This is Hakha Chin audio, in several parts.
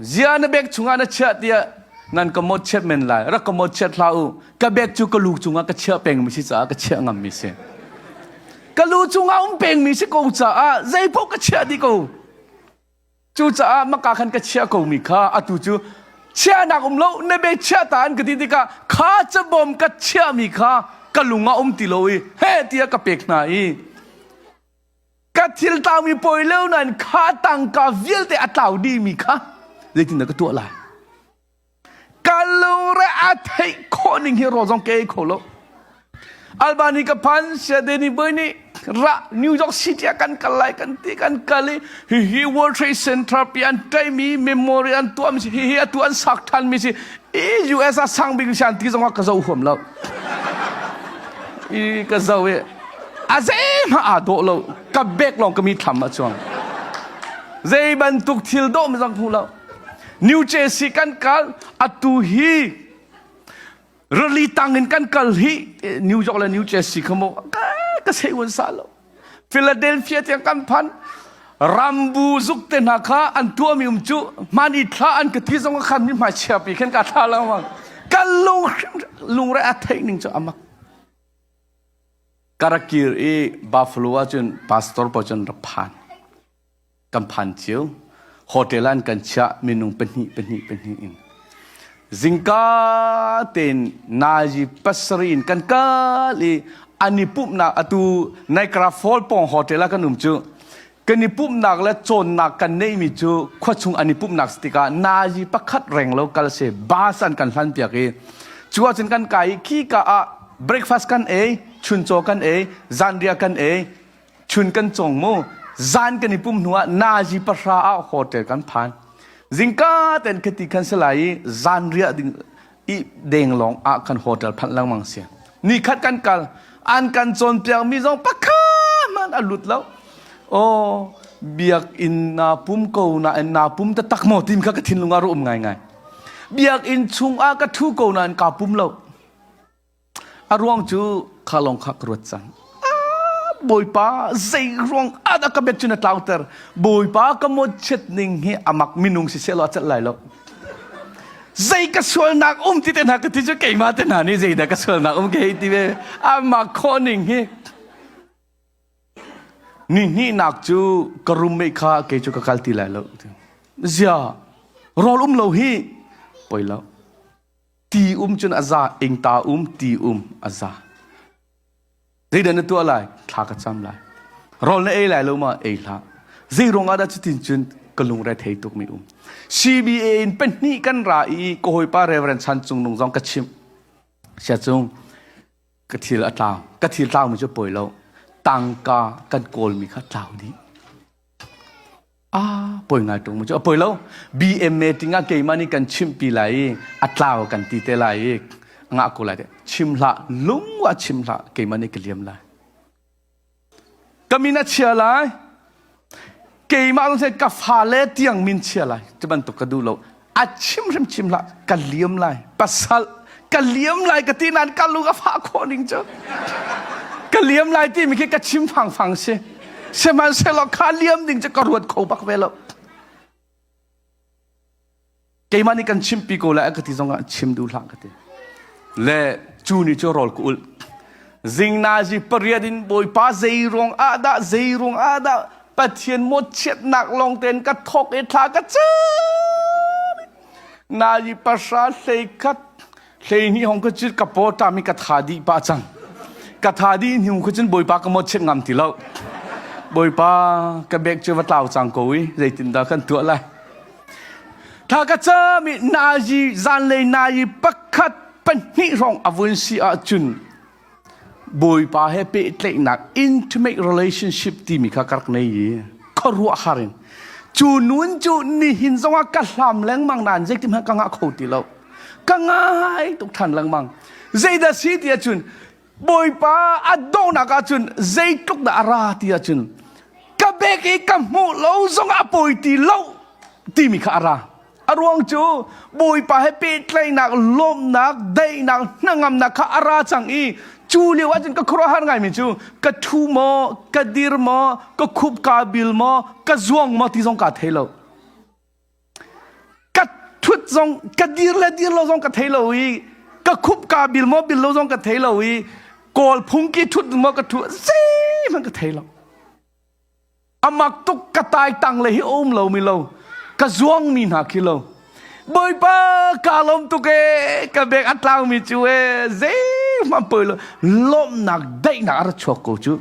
Zia na bag chungah na chiah tiah nan ka mawtchiat men lai. Rak ka mawtchiat hlah u. Ka bag cu ka lu cungah ka chiah pengmi si caah ka chiah ngammi si. Ka lu cungah um pengmi si ko caah zeipaoh ka chiah dih ko. Cucaah maka khan ka chiah komi kha atu cu chiahnak um lo na bag chiah ta an ka ti tikah kha cabawm ka chiahmi kha ka lung ah um ti lo i he tiah ka pek hna i ka thil tlaumi pawi lo nain kha tangka vialte a tlau dihmi kha zeitindah ka tuah lai ka lungre a theih khawh ning hi rawl zong ka ei kho lo Albany ka phan Siadeni boy nih ra New York City ah kan kal lai kan ti kan kal i hihi World Trade Center pi an taimi memorial an tuah mi si hihi atu an sak than mi si i US ah sang bik si an ti zong ah ka zo huam lo i ka zo i a zeihmah aa dawh lo ka bek lawng ka mi thlam a chuang zei bantuk thil dawh mi zong hmu lo New Jersey kan kal atu hi rili tang in kan kal hi New York le New Jersey kha mo ka sei wan sa lo Philadelphia tiang kan phan rambu zuk te hna kha an tuahmi um cu hman i thla an ka ti zong khan mi hmai chia pi khan ka thla lengmang kan lung lungre a theih ning cu amak ka rak kir i Buffalo ahcun pastor pa cun rak phan kan phan cio hotel an kan chiah minung pahnih pahnih pahnih in zingka tein nazi pasarih in kan kal i an i pumhnak atu Niagara Fall pawng hotel ah kan um cu kan i pumhnak le cawnnak kan neihmi cu khuachung an i pumhnak si tikah nazi pakhat reng lo kal se bus an kan hlan piak i cu ahcun kan kai i khi ka ah breakfast kan ei chuncaw kan ei zanriah kan ei chun kan cong mu zan kan i pum hnu ah nazi pahra ah hotel kan phan zingka ten khati khan salai i zanriah ding i deng lawng ah kan hotel phanh lengmang si ni khat kan kal an kan cawnpiak mi zong pakhat man a lut lo oh biakinn na pum ko na na pum ta tak maw tim kha ka thinlung ah ru um ngai ngai biakinn chung ah ka thu ko nain ka pum lo A ruang cu kha lawng kha ka ruat cang. Bawipa zei ruang ah dah ka bek cu na tlauter? Bawipa ka mawtchiat ning hi amak minung si seh law a celh lai lo. Zei ka sualnak um ti te hna ka ti cu keimah te hna nih zeidah ka sualnak um ka hei ti ve. Amak khawh ning hi. Ni hnihnak cu ka roommate kha kei cu ka kal ti lai lo. Zia rawl um lo hi poi lo. Ti um cun a za, ingta um, ti um a za. Zeidah na tuah lai? Thla ka cam lai. Rawl na ei lai lo ma? Ei hlah. Zei ruang ah dah cutin cun ka lungre thei tuk mi um. CBA in pahnih kan ra i ka hawipa Reverend Chan Cung Nung zong ka chimh. Sia cung ka thil a tlau. Ka thil tlau mi cu poi lo. Tangka kan kawl mi kha tlau dih. Ah, poi ngai tung mu cu a poi lo. BMA tingah keimah nih kan chimhpi lai i a tlau kan ti te lai i ngah ko lai te. Chim hlah, lung ah chim hlah, keimah nih ka liam lai. Ka min a chia lai. Keimah zong sai ka fale tiang min chia lai. Cu bantuk ka duh lo. A chim hrim chim hlah, ka liam lai. Pasal ka liam lai ka ti nain ka lung a fah khawh ning cu. Ka liam lai timi khi ka chim fangfang si. Sihmanhsehlaw kha liam ding cu ka ruat kho bak ve lo. Keimah nih kan chimpi ko lai ka ti zongah chim duh hlah ka ti. Le cu ni cu rawl ka ulh. Zingnazi pariat in Bawipa zei ruang ah dah zei ruang ah dah Pathian mawtchiatnak lawng tein ka thawk i thla ka cam. Nazi pahra hlei khat hlei hnih hong ka cit ka paw ṭam i ka tha dih pah cang. Ka tha dih hnu kha cun Bawipa ka mawtchiat ngam ti lo. Bawipa ka bek cu va tlau cang ko i zeitindah kan tuah lai. Thla ka cam i nazi zanlei nazi pakhat pahnih hrawng a vun si ahcun Bawipa he pehtlaihnak intimate relationship timi kha ka rak nei i khuaruahhar in cu nun cu nihin zongah ka hlam lengmang nain zeitin hmanh ka ngah kho ti lo ka ngai tuk ṭhan lengmang zeidah si ti ahcun Bawipa a donghnak ahcun zeitluk dah a ra ti ahcun ka bek i ka hmuh lo zongah a pawi ti lo timi kha a ra A ruang cu Bawipa he pehtlaihnak, lawmhnak, daihnak, hnangamnak kha a ra cang i cu lio ahcun ka khuaruahhar ngaimi cu ka ṭhu maw, ka dir maw, ka khup kaa bil maw, ka zuang maw ti zong kaa thei lo. zong ka dir le dir lo zong ka thei lo i ka khup ka bil maw bil lo zong ka thei lo i kawl phungki ṭhut maw ka ṭhu zeihmanh ka thei lo. Amak tuk ka tai tang le hi um lo mi lo ka zuang mi hna khi lo. Bawipa ka lawm tuk e ka bek a tlau mi cu e zeihmanh poi lo lawmhnak daihnak a ra chuak ko cu.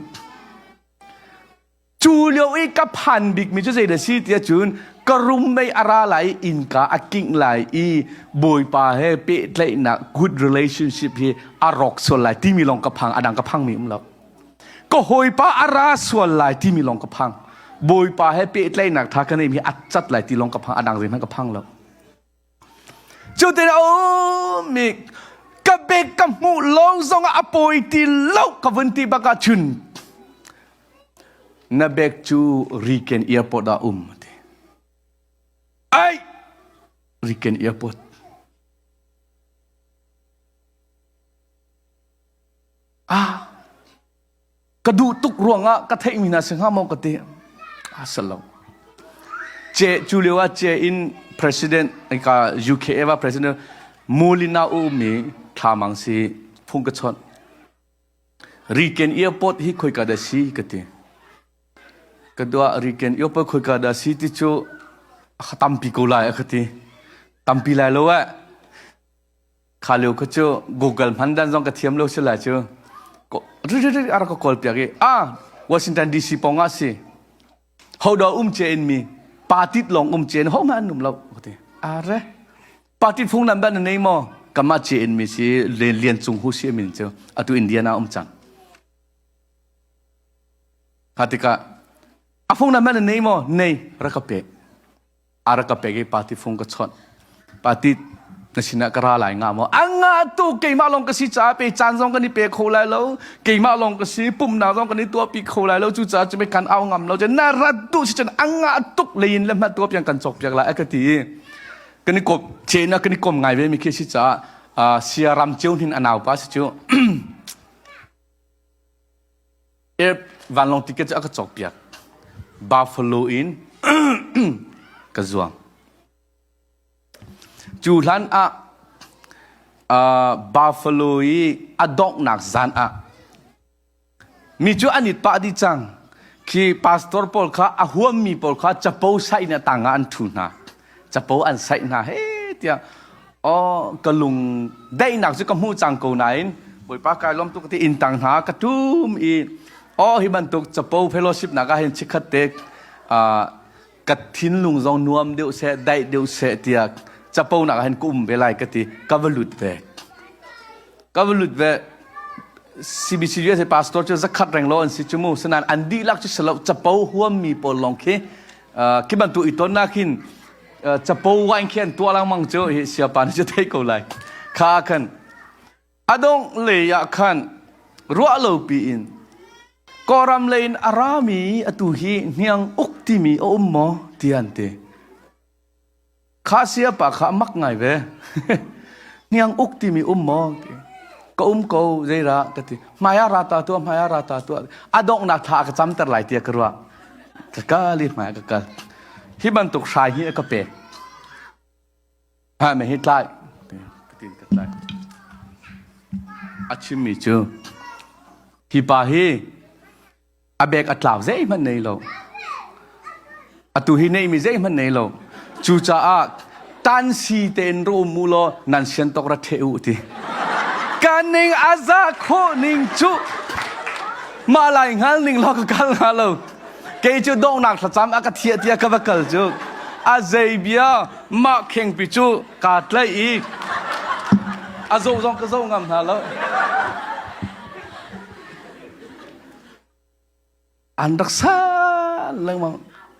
Cu lio i ka phan bikmi cu zei dah si tiah cun ka roommate a ra lai i innka a kingh lai i Bawipa he pehtlaihnak good relationship hi a rawk sual lai timi lawng ka phang a dang ka phangmi um lo. Ka hawipa a ra sual lai timi lawng ka phang. Bawipa he pehtlaihnak tha ka neihmi a cat lai ti lawng ka phang a dang zeihmanh ka phang lo. Cu tin a um i ka bek ka hmuh lo zongah a pawi ti lo ka vun ti bak ah cun na bek cu Riken Airport ah um ti. Ai! Riken Airport. Ah! Ka duh tuk ruangah ka theihmi hna si hnga maw ka ti. A si lo. Ce cu lio ah ce in president ka UK eva president Molina umi thlamang si phung ka chawnh. Riken airport hi khoika dah si ka ti. Ka dua Riken airport khoika dah si ti cu a tampi ko lai a ka ti. Tampi lai lo eh. Kha lio kha cu Google hman dan zong ka thiam lo si lai cu. A rak ka kawl piak i ah Washington DC pawng ah si. Ho do um che in mi party lawng um che in ho hmanh an um lo ka ti. Are party phung nan ban na nei maw? Kamah che in mi si Lian Cung Hu si min cu atu Indiana um cang. Kha tikah a phung nan ban na nei maw? Nei rak ka pe. A rak ka pek i party fung ka chawnh. Party na sinah ka ra lai nga maw? A nga tu keimah lawng ka si caah pe caan zong kan i pe kho lai lo. Keimah lawng ka si pumnak zong kan i tuahpi kho lai lo. Cucaah cu kan au ngam lo. Na rat duh si cun a nga tuk lein le hmat tuah piang kan cawk piak lai a ka ti i kan i kop chen ah kan i kom ngai ve mi khi si caah sia ram ceu hnin a naupa si cu Air vanlawng ticket cu a ka cawkpiak. Buffalo in ka zuang. Cu hlan ah uh, Buffalo i a donghnak zan ah mi cu an it pah dih cang. Khi pastor pawl kha a huammi pawl kha capo saih in a tang ah an ṭhu hna. Capo an saih hna he tiah Oh, ka lung daihnak cu ka hmu cang ko nain Bawipa kai lawm tuk ti inn tang hna ka tum i oh hi bantuk capo fellowship nak ah hin chikkhat te ka thinlung zong nuam deuh seh daih deuh seh tiah capo nak ah hin ka um ve lai ka ti ka va lut ve ka va lut ve CBC USA pastor cu zakhat reng lo an si cu mu sanan an dihlak cu salo capo huam mi pawl lawng khi khi bantuk i ton nak hin capo wine khi an tuah lengmang cu hi siapa nih cu thei ko lai kha khan adong lei ah khan ruah lo pi in Kawlram lei in a rami atu hi hniang uk timi a um maw ti an ti kha siapa kha mak ngai ve hniang uk timi um maw ti ka um ko zeira ka ti hmai ah ra ta tuah hmai ah ra ta tuah a donghnak thla ka camter lai tiah ka ruah ka kal i hmai ka kal hi bantuk hrai hi a ka pek ha me hi tlai ka tin ka tlai a chimmi cu hi pa hi a bek a tlau zeihmanh nei lo atu hi neimi zeihmanh nei lo cucaah tansi tein ra um u law nan sian tok ra ṭheh u ti kan ning a za khawh ning cu mah lai hngal ning law ka kal hnga lo kei cu donghnak thlacam a ka thiah tiah ka va kal cu a zei bia mah khengpi cu kaa tlaih i a zoh zong ka zoh ngam hna lo an rak san lengmang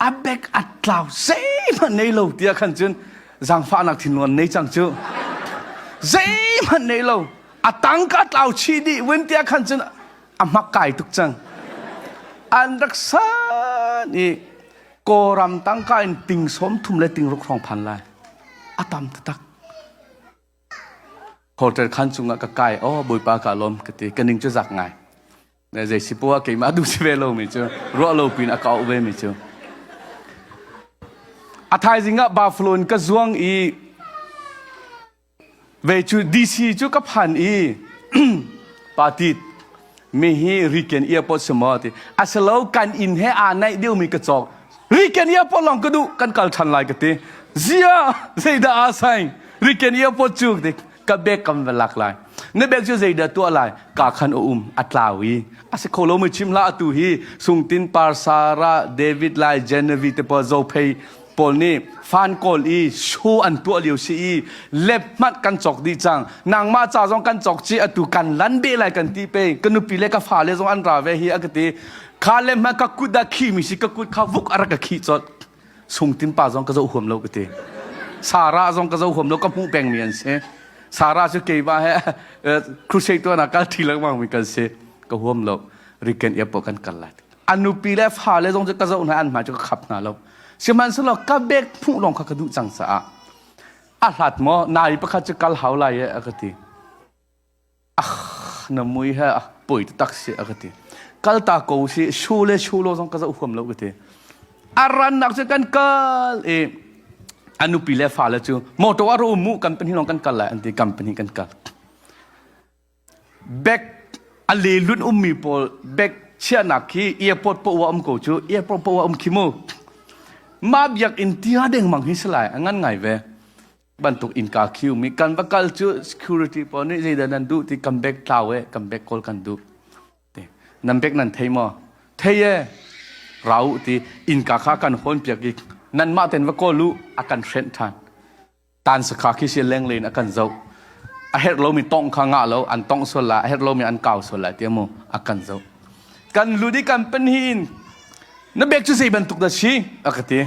a bek a tlau zeihmanh nei lo tiah khan cun zaangfahnak thinlung an nei cang cu zeihmanh nei lo a tangka tlau chih dih vun tiah khan cun a hmak kai tuk cang an rak san i Kawlram tangka in ting sawm thum le ting ruk hrawng phan lai a tam taktak hotel khan cungah ka kai oh bawipa ka lawm ka ti ka ning cu zak ngai zei si poah keimah duh si ve lo mi cu ruah lo pin a ka auh ve mi cu a thaizing ah Buffalo in ka zuang i. Ve cu DC cu ka phan i party mi hi Riken airport si maw ti. Asilo kan inn he aa naih deuhmi ka cawk. Riken airport lawng ka duh kan kal ṭhan lai ka ti. Zia zeidah aa saing Riken airport cu ti ka bag kam va lak lai. Na bag cu zeidah tuah lai? Ka khan a um a tlau i a si kho lo mi chim hlah atu hi Sungtin Par Sarah David Lai Genevieve te pawl Zophei pawl nih fan kawl i show an tuah lio si i lep hmanh kan cawk dih cang nangmah ca zong kan cawk ci atu kan lan be lai kan ti pe ka nupi le ka fale zong an ra ve hi a ka ti kha le hmanh ka kut dah khi mi si ka kut kha vuk a rak ka khi cawt sungtin pa zong ka zoh huam lo ka ti Sarah zong ka zoh huam lo ka hmuh peng mi an si Sarah cu keimah he crusade tuan ah kal thi lengmang mi kan si ka huam lo riken airport kan kal lai a nupi le fale zong cu ka zoh hna an hmai cu ka khap hna lo sihmanhsehlaw ka bek hmuh lawng kha ka duh cang caah a hlat maw nai pakhat cu kal hau lai e a ka ti ah na mui he a poi tak si a ka ti kal ta ko si shu le shu lo zong ka zoh huam lo ka ti a rannak cu kan kal i a nupi le fale cu motor a ru mu company lawng kan kal lai an ti company kan kal Bag a lelun ummi pawl bag chiahnak khi airport poah um ko cu airport poah um khi mu. Mah biakinn tia dengmang hi si lai a ngan ngai ve. Bantuk innka khi um i kan va kal cu security pawl nih zeidah nan duh ti kan bag tlau e kan bag kawl kan duh. Ti nan bag nan thei maw? Thei e rau ti innka kha kan hawn piak i nanmah ten va kawl u a kan hrenh ṭhan. Tan sakha khi si lenglei in a kan zoh. A herh lomi tongh kha ngah lo, an tongh sual lai, a herh lomi an kau sual lai ti mu a kan zoh. Kan lut i kan pen hi in na bek cu zei bantuk dah si a ka ti.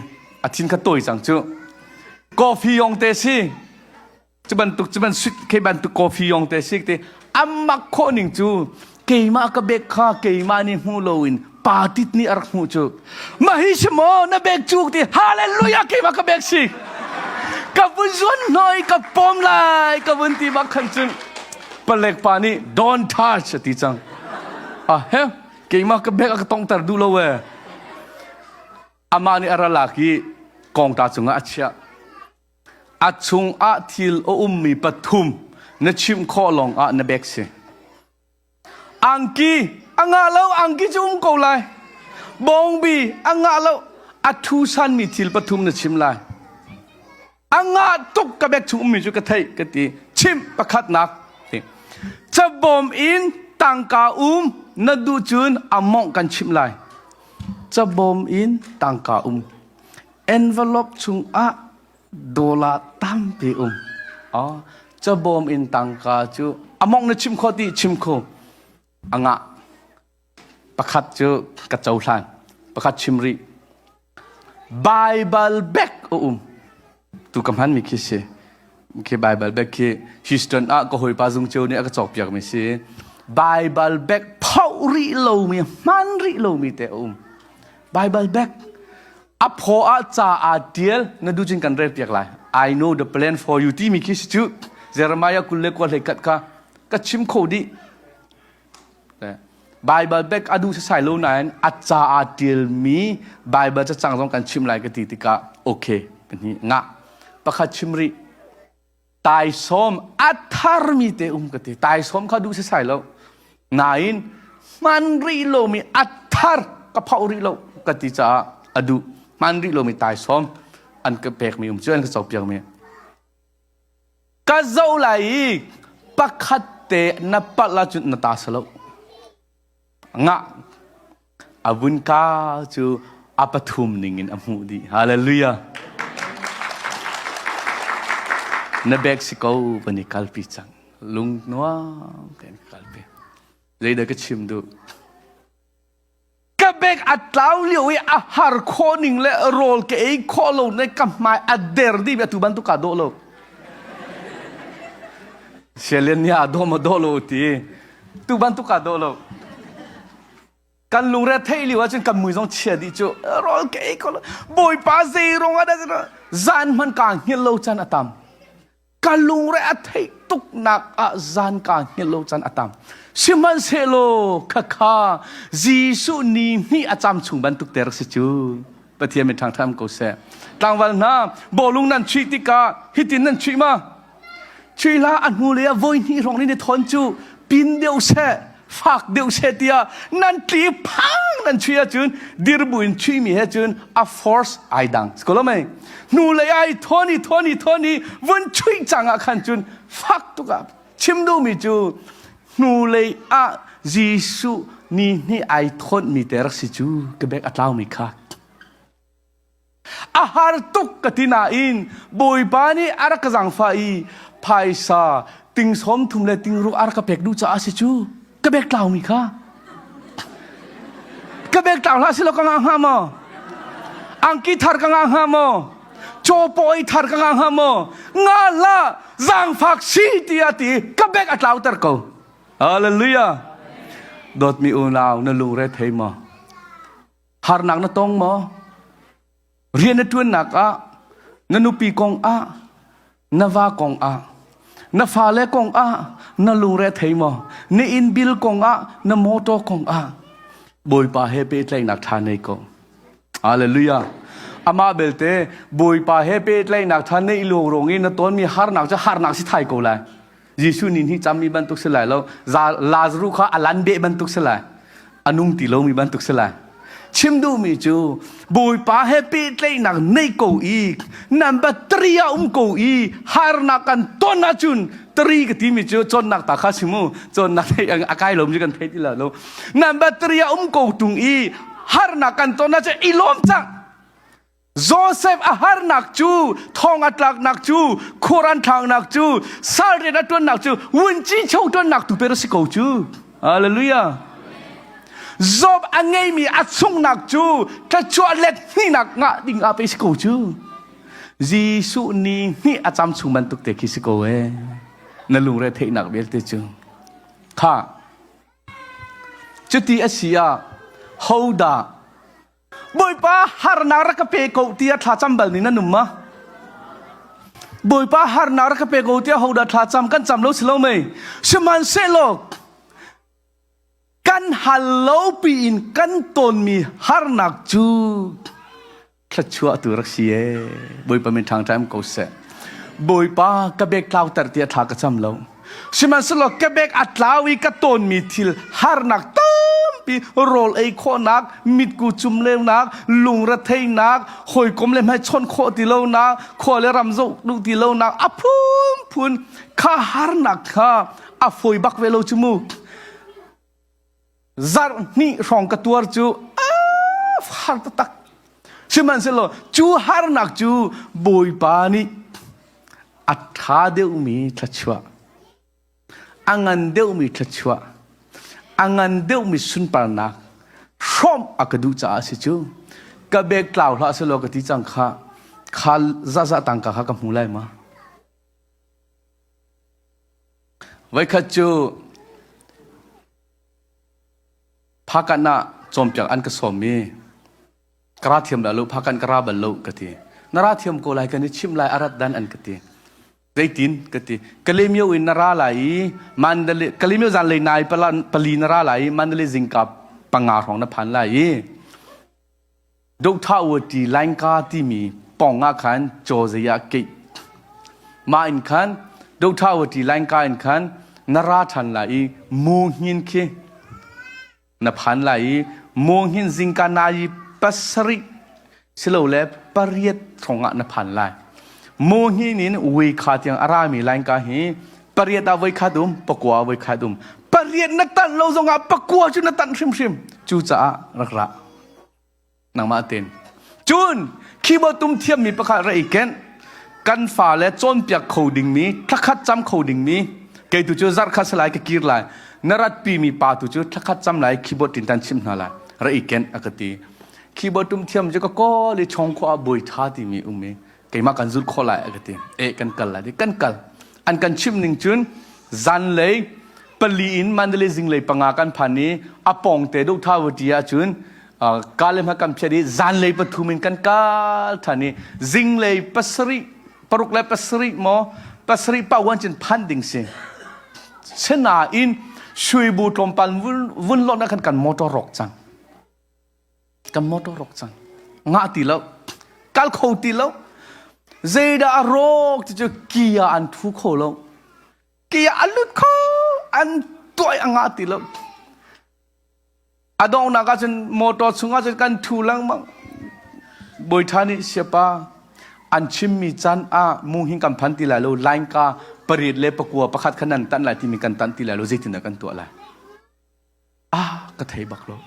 A thin kha tawi cang cu. Coffee yong te si. Cu bantuk cu ban sweet khi bantuk coffee yong te si ti. Amak khawh ning cu keimah ka bek kha keimah nih hmu loin partit nih a rak hmuh cu mah hi si maw na bek cu ti hallelujah keimah ka bek si ka vun zuan hnoi ka pom lai ka vun ti bak khan cun palek pa nih don't touch a ti cang ah he keimah ka bek a ka tongter duh lo e amah nih a ra lak i kongta cungah a chiah a chungah thil a ummi pathum na chimh khawh lawngah na bek si Angki a ngah lo angki cu um ko lai. Bawngbi a ngah lo a thu sanmi thil pathum na chim lai. A ngah tuk ka bek chung ummi cu ka theih ka ti. Chim pakhatnak ti. Cabawm in tangka um na duh cun a mawngh kan chimh lai. Cabawm in tangka um. Envelope chungah dollar tampi um. Oh, cabawm in tangka cu among na chim kho ti chim kho a ngah. Pakhat cu ka cohlan. Pakhat chim rih. Bible bag a um. Tu ka hman mi khi si. Khi Bible bag khi Houston ah ka hawipa zung ceu nih a ka cawkpiak mi si. Bible bag phoh rih lomi, hman rih lomi te a um. Bible bag a phaw ah ca aa tial na duh cun kan rel piak lai I know the plan for you timi khi si cu Jeremiah 29 hlei kat kha ka chim kho dih Bible bag a duh sasai lo nain a ca aa tialmi Bible cacang zong kan chim lai ka ti tikah okay pahnih ngah pakhat chim rih Taisawm a tharmi te um ka ti. Taisawm kha duh sasai lo. Nain hman rih lomi a thar ka phauh rih lo ka ti caah a duh. Hman rih lomi taisawm an ka pekmi um cu an ka copiakmi. Ka zoh lai i pakhat te na palh ahcun na ta si lo. Ngah A vun ka cu a pathum ning in a hmuh dih. Hallelujah. Na bag si ko van i kalpi cang. Lung nuam tein ka kalpi. Zeidah ka chim duh? Ka bag a tlau lio i a har khawh ning le rawl ka ei khawh lo ne ka hmai a der dih atu bantuk kaa dawh lo. Sialian nih a dawh ma dawh lo ti. Tu bantuk kaa dawh lo. Kan lungre theih lio ahcun kan mui zong chia dih cu rawl ka ei kho lo bawipa zei rong ah dah zan hman kaa hngilh lo can a tam ka lungre a theih tuk nak ah zan kaa hngilh lo can a tam sihmanhsehlaw khakha Jesuh ni hnih a cam chung bantuk ter si cu Pathian min ṭhangṭham ko seh tlangval hna bawlung nan chuih tikah hitin nan chuih ma? Chui hlah a hnu lei ah voi hnih hrawng nih thawn cu pin deuh seh fak deuh seh tiah nan tli phang nan chui ahcun dirbu in chui mi he cun a force ai dang ko lo mei hnu lei ai thawn i thawn i thawn i vun chui cang ah khan cun fak tuk ah chim duhmi cu hnu lei ah Jesuh ni hnih ai thawnh mi te rak si cu ka bek a tlau mi kha A har tuk ka ti nain Bawipa nih a rak ka zaangfah i phaisa ting sawm thum le ting ruk a rak ka pek duh caah si cu ka bek tlaumi kha. Ka bek tlau hlah silo ka ngah hnga maw? Angki thar ka ngah hnga maw? Cawpawi thar ka ngah hnga maw? Nga hlah zaangfak si tiah ti ka bek a tlauter ko. Hallelujah. Dawtmi unau na lungre thei maw? Harnak na tong maw? Rian na ṭuannak ah, na nupi kong ah, na va kong ah, na fale kong ah na lungre a thei maw? Na inn bil kong ah, na motor kong ah, Bawipa he pehtlaihnak ṭha nei ko. Hallelujah. Amah belte Bawipa he pehtlaihnak ṭha neih luang i na tawnmi harnak cu harnak si thai ko lai. Jesuh nih hi cammi bantuk si lai lo. Lazarus kha a lan beh bantuk si lai. A nung ti lomi bantuk si lai. Chim duhmi cu Bawipa he pehtlaihnak nei ko i number three ah um ko i harnak kan ton ahcun three ka timi cu cawnnak ta kha si mu cawnnak thei a kai lomi kan thei ti lo number three ah um ko tung i harnak kan ton ahcun i lawm cang Joseph a harnak cu thong a tlaknak cu khur an thlaknak cu sal rian a ṭuannak cu vunci cho ṭuannak tu per a si ko cu. Hallelujah. Job a ngeimi a chungnak cu thluachuah let hnihnak ngah ding ah pe si ko cu. Jesuh ni hnih a cam chung bantuk te khi si ko ee. Na lungre theihnak vialte cu. Kha. Cuti a si ah hodah Bawipa harnak rak ka pe ko tiah thlacam bal ning nan um ma? Bawipa harnak rak ka pe ko tiah hodah thlacam kan cam lo si lo mei? Sihmanhsehlaw kan hal lo piin kan tawnmi harnak cu thluachuah tu rak si ee. Bawipa min ṭhangṭhaim ko seh. Bawipa ka bek tlauter tiah thla ka cam lo. Sihmanhsehlaw ka bek a tlau i ka tawnmi thil harnak tampi rawl ei khawhnak, mitku cumleunak, lungretheihnak, hawikom le hmai chawnh khawh ti lonak, khua le ram zoh duh ti lonak, a phunphun kha harnak kha a fawi bak ve lo cu mu. Zarh hnih hrawng ka tuar cu a har taktak. Sihmanhsehlaw cu harnak cu Bawipa nih a ṭha deuhmi thluachuah, a ngan deuhmi thluachuah, a ngan deuhmi sunparnak hrawmh a ka duh caah a si cu. Ka bek tlau hlah selaw ka ti cang kha, kha zaza tangka kha ka hmu lai ma? Voikhat cu Phakan ah cawnpiak an ka sawm i ka ra thiam dah lo, phakan ka ra bal lo ka ti. Na ra thiam ko lai kan i chimh lai a rat dan an ka ti. Zeitin ka ti. Kalemyo in na ra lai i Mandalay Kalemyo zanlei nai pali na ra lai i Mandalay zingka panga hrawng na phan lai i Dohthawati Laingka timi pawng ah khan Cawzei ah keih. Mah in khan Dohthawati Laingka in khan na ra ṭhan lai i Muhngin khi na phan lai i Muhngin zingka nai pasarih silole pariat hrawngah na phan lai. Muhngin in Wikha tiang a rami Laingka hi pariat ah voikhat um, pakua ah voikhat um. Pariat na tanh lo zongah pakua cu na tanh hrimhrim. Cucaah rak ra. Nangmah ten. Cun keyboard tum thiammi pakhat ra i kenh. Kan fale cawnpiak kho dingmi, thlakhat cam kho dingmi, kei tu cu zarhkhat salai ka kir lai. Na ratpimi pa tu cu thlakhat cam lai keyboard tin tan chimh hna lai. Ra i kenh a ka ti. Keyboard tum thiam cu ka kawl i chong khua ah bawi tha timi um i keimah kan zulh khawh lai a ka ti. Eh kan kal lai ti kan kal. An kan chimh ning cun zanlei pali in Mandalay zinglei panga kan phan i a pawngte Dohthawati ah cun kale hma kan phiat i zanlei pathum in kan kal than i zinglei pasarih paruk le pasarih maw pasarih pa wan cun phan ding si sinain Shuibu tlawmpal vun lawt ah khan kan motor rawk cang kan motor rawk cang ngah ti lo kal kho ti lo zeidah a rawk ti cu kia an thu kho lo. Ke a lut kho an tuai a ngah ti lo. A donghnak ahcun motor chungah cun kan thu lengmang. Bawiṭha nih siapa an chimmi caan ah mu hin kan phan ti lai lo line ka pariat le pakua pakhat kha nan tanh lai timi kan tanh ti lai lo zeitindah kan tuah lai ah ka thei bak lo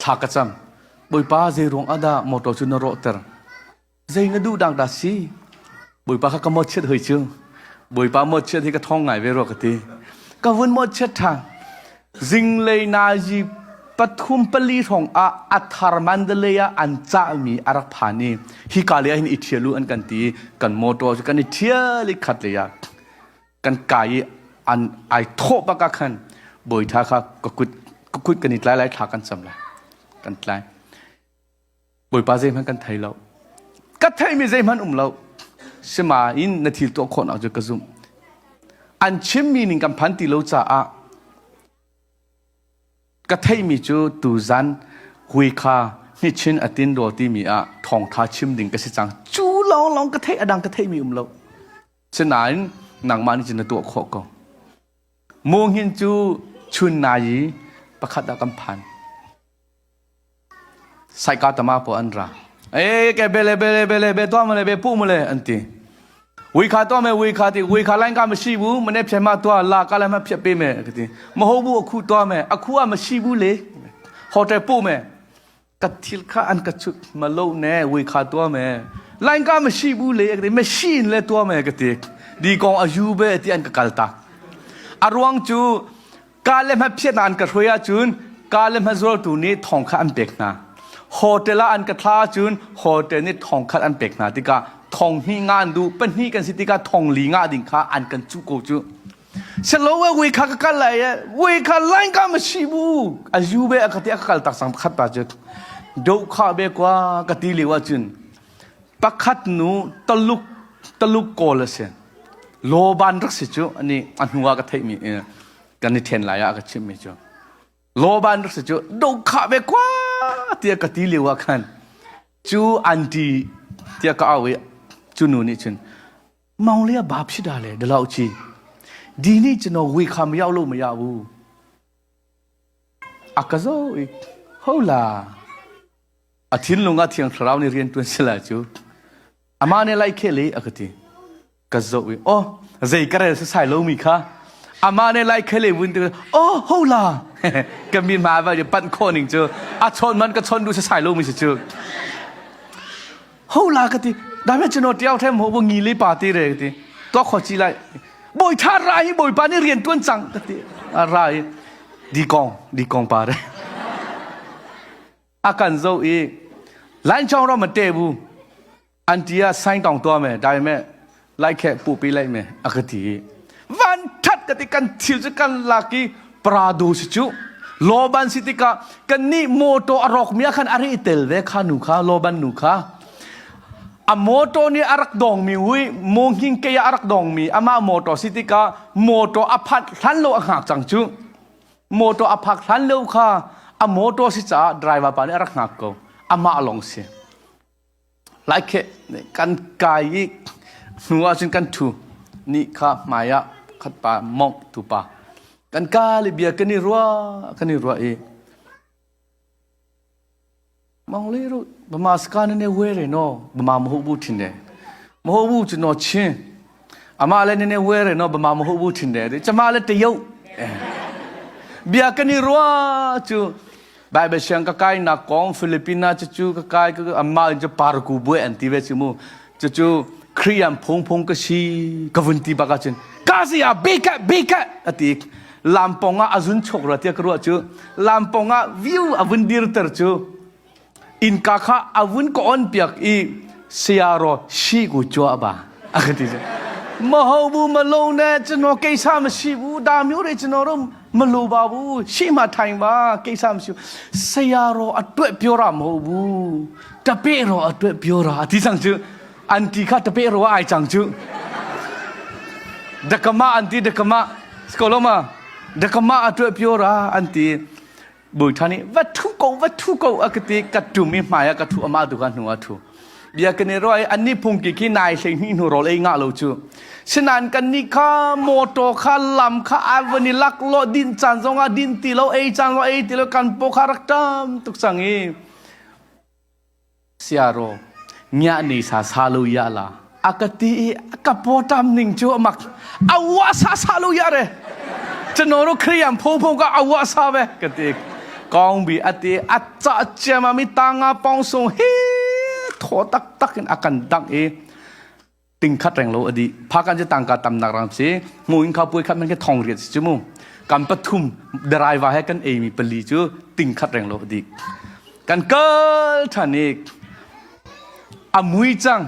thla ka cam bawipa zei ruang ah dah motor cu na rawhter Zei na duh dang dah si? Bawipa kha ka mawhchiat hoi cu. Bawipa mawhchiat hi ka thawng ngai ve rua ka ti. Ka vun mawhchiat ṭhan. Zinglei nazi pathum pali hrawng ah a thar Mandalay ah an cahmi a rak phan i hika lei ah hin i ṭhial u an kan ti i kan motor cu kan i ṭhial i khat lei ah kan kai i an ai thawh bak ah khan bawiṭha kha ka kut ka kut kan i tlai lai thla kan cam lai kan tlai Bawipa zeihmanh kan thei lo. Ka theihmi zeihmanh um lo. Sinain na thil tuah khawhnak cu ka zumh. An chimmi ning kan phan ti lo caah ka theihmi cu tuzan hui kha hnichin atin rawl timi ah thawngtha chim ding ka si cang. Cu lawnglawng ka theih a dang ka theihmi um lo. Sinain nangmah nih cun na tuah khawh ko. Munghin cu chun nai i pakhat ah kan phan. Saika tama pawl an ra. E ke bele bele bele be to male be pu male an ti. Wui kha to me wui kha ti wui kha lain ka ma shi bu mane phe ma to la ka la ma phe pe me ka ti. Ma ho bu akhu to me akhu a ma shi bu le. Hotel pu me ka thil kha an ka chut ma lo ne wui kha to me. Lain ka ma shi bu le ka ti ma shi in le to me ka ti. Di kong a yu be ti an ka kal tak. A ruang cu Ka le hmaphiat an ka hruai ahcun ka le hmazuartu nih thong kha an pek hna. Hotel ah an ka thlah ahcun hotel nih thong khat an pek hna tikah thong hnih nga an duh pahnih kan si tikah thong li nga ding kha an kan cuh ko cu. Selo we kha ka kal lai e we kha line ka ma si bu a zu be a ka ti a ka kal tak sang pakhat pa cu do kha be kwa ka ti liu ahcun pakhat nu taluk taluk kawl a si lawban rak si cu ani a hnu ah ka theihmi kan i ṭhen lai ah ka chimmi cu lawban rak si cu dokhah ve kwa tiah ka ti lio ah khan cu anti tiah ka au i cu nu nih cun Maung bap si da le dalau chi di ni cu no wi kha ma yau lo ma ya u a ka zo i hola a thinlung ah thiang thlarau nih rian ṭuan sila cu amah nih lai khel i a ka ti ka zoh i oh zei ka rel sasai lomi kha amah nih lai khel i vun ti oh hola ka mi hma va panh khawh ning cu a chawn man ka chawn duh sasai lomi si cu hola ka ti dame chino tiau them ho bo ngi le pa ti re ka ti to kho chi lai boi tha ra hi bawipa nih rian tuan cang ka ti a ra i di kong di kong pa re a kan zoh i Lainchawng ram a te bu an ti ah saing tong tua me dai me lai khe pu pi lai me a ka ti van that ka ti kan thil cu kan lak i prado si cu loban si tikah kan nih motor a rawk mi ah khan a ri tel ve kha nu kha loban nu kha a motor nih a rak dong mi hui mo hing ke a rak dong mi ama motor si tikah motor a phat hlan lo a hngak cang cu Motor a phak hlan lio kha a motor si caah driver pa nih a rak hngak ko. Amah lawng si. Lai khe kan kai i hnu ahcun kan ṭhu. Ni kha hmai ah khat pa mongh tu pa. Kan ka le bia kan i ruah kan i ruah i မောင်လေးတို့ဗမာစကားနည်းနည်းဝဲတယ်နော်ဗမာမဟုတ်ဘူးထင်တယ်မဟုတ်ဘူးကျွန်တော်ချင်းအမလည်းနည်းနည်းဝဲတယ်နော်ဗမာမဟုတ်ဘူးထင်တယ်ကျမလည်းတရုတ်ဘီယာကနီရောချူဘိုင်ဘရှန်ကကိုင်နာကောင်ဖိလစ်ပီနာချူကကိုင်ကအမချပါရကူဘွဲအန်တီဝဲချူမချူခရီယန်ဖုံဖုံကရှိကဝန်တီဘကချင်းကာစီယာဘေကဘေကအတိလမ်ပုံကအဇွန်ချောကရတဲ့ကရောချူလမ်ပုံက view အဝန်ဒီရတချူ innka kha a vun ka on piak i sayaro shi ku chua ba a ka ti ma ho bu ma lo ne chno keisa ma shi bu da myu re chno ro ma lo ba bu shi ma thaing ba keisa ma shi sayaro a twe pyo ra ma ho bu ta pe ro a twe pyo ra ti sang chu anti kha ta pe ro ai chang chu dakama anti dakama skoloma dakama a twe pyo ra anti Bawiṭha nih va ṭhu ko va ṭhu ko a ka ti ka ṭum i hmai ah ka ṭhu amah tu kha hnu ah ṭhu. Bia kan i ruah i annih phungki khi nai 12 hnu rawl ei ngah lo cu. Sinain kannih kha motor kha lam kha a van i lak lo din caan zong ah din ti lo ei caan zong ei ti lo kan paw kha rak ṭam tuk cang i siaro ngia ni sa sa lo ya la a ka ti i ka paw ṭam ning cu amak a wa sa sa lo ya re chano ro khriam pho pho ka a wa sa ve ka ti kong bi ati a ca chiama mi tanga pong sung hi tho tak tak in akan dang i tingkhat reng lo adi phakan cu tangka tamnak ram si mu in kha puai khat man ke thong riat si chu mu kan pathum driver he kan ei mi pali cu tingkhat reng lo adi kan kal than i a mui cang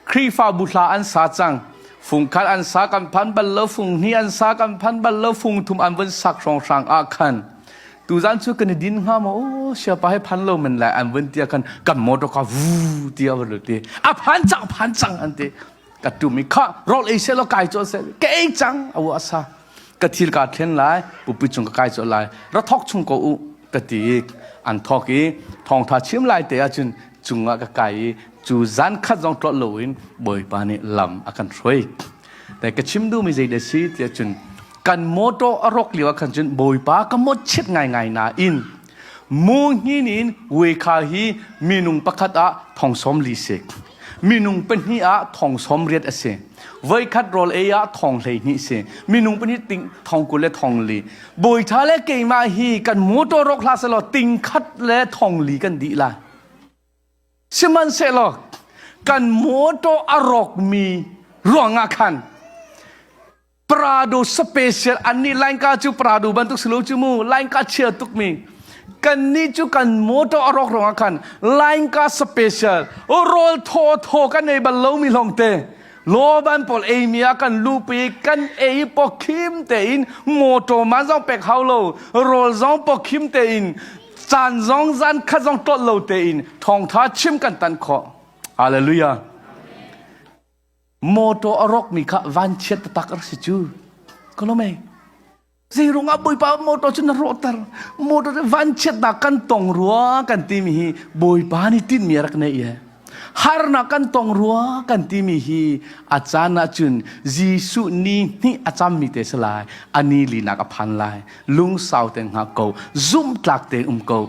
Khrihfabu hla an sa cang fungkhat an sa kan phan bal lo fung hnih an sa kan phan bal lo fung thum an vun sak hrawng hrang ah khan tuzan cu kan i din hnga maw siapa he phan lo men lai an vun tia khan kan motor ka vu tia van ti a phan cang phan cang an ti ka tum i kha rol ei se lo kai cho se ka ei cang awu asa ka thil ka thlen lai pupi chung ka kai cho lai ra thok chung ko u ka ti an thok i thawngtha chim lai te ahcun cungah ka kai i cu zan khat zong tlolh loin bawipa nih lam a kan hruai te ka chim duhmi zei dah si tiah cun kan motor a rawk lio ah khan cun bawipa ka mawtchiat ngaingai nain mu hnin in wekha hi minung pakhat ah thong sawm li si minung pahnih ah thong sawm riat a si voikhat rawl ei ah thong 12 si minung pahnih ting thong 20 le thong li bawi ṭha le keimah hi kan motor rawk hlah selaw ting khat le thong li kan dih lai Sihmanhsehlaw kan motor a rawkmi ruangah khan Prado special annih lainka cu Prado bantuk si lo cu mu lainka chia tukmi kannih cu kan motor a rawk ruangah khan lainka special rawl thaw thaw kan ei bal lomi lawngte lawban pawl eimi ah kan lupi kan ei pawkhim tein motor man zong pek hau lo rawl zong pawkhim tein caan zong zan khat zong tlolh lo tein thawngtha chim kan tan khawh. Hallelujah. Motor a rawkmi kha vanchiat taktak a si cu. Kolome. Zeirung ah Bawipa motor cu na rawhter. Motor vanchiatnak kan tong rua kan timi hi Bawipa nih tinhmi a rak neih ye. Harnak kan tong rua kan timi hi a caan ahcun Jesuh ni hnih a cammi te si lai. A ni linak a phan lai. Lungsau tein hngak ko. Zumhtlak tein um ko.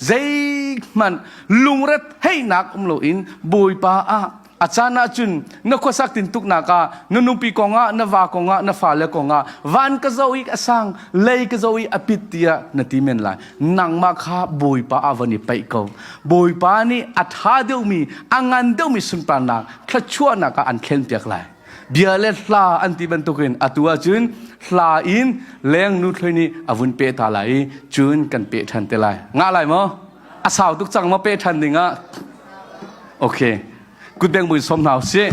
Zeihmanh lungretheihnak um loin Bawipa ah a caan ahcun na khuasak tintuknak ah na nupi kongah na va kongah na fale kongah van ka zoh i a sang lei ka zoh i a pit tiah na ti men lai nangmah kha Bawipa ah van i paih ko Bawipa nih a ṭha deuhmi a ngan deuhmi sunparnak thluachuahnak ah an thlenpiak lai bia le hla an ti bantukin atu ahcun hla in leng nu thloi nih a vun peh ta lai i cun kan peh ṭhan te lai ngah lai maw a sau tuk cang maw peh ṭhan ding ah okay kutbeng buin som hna usih.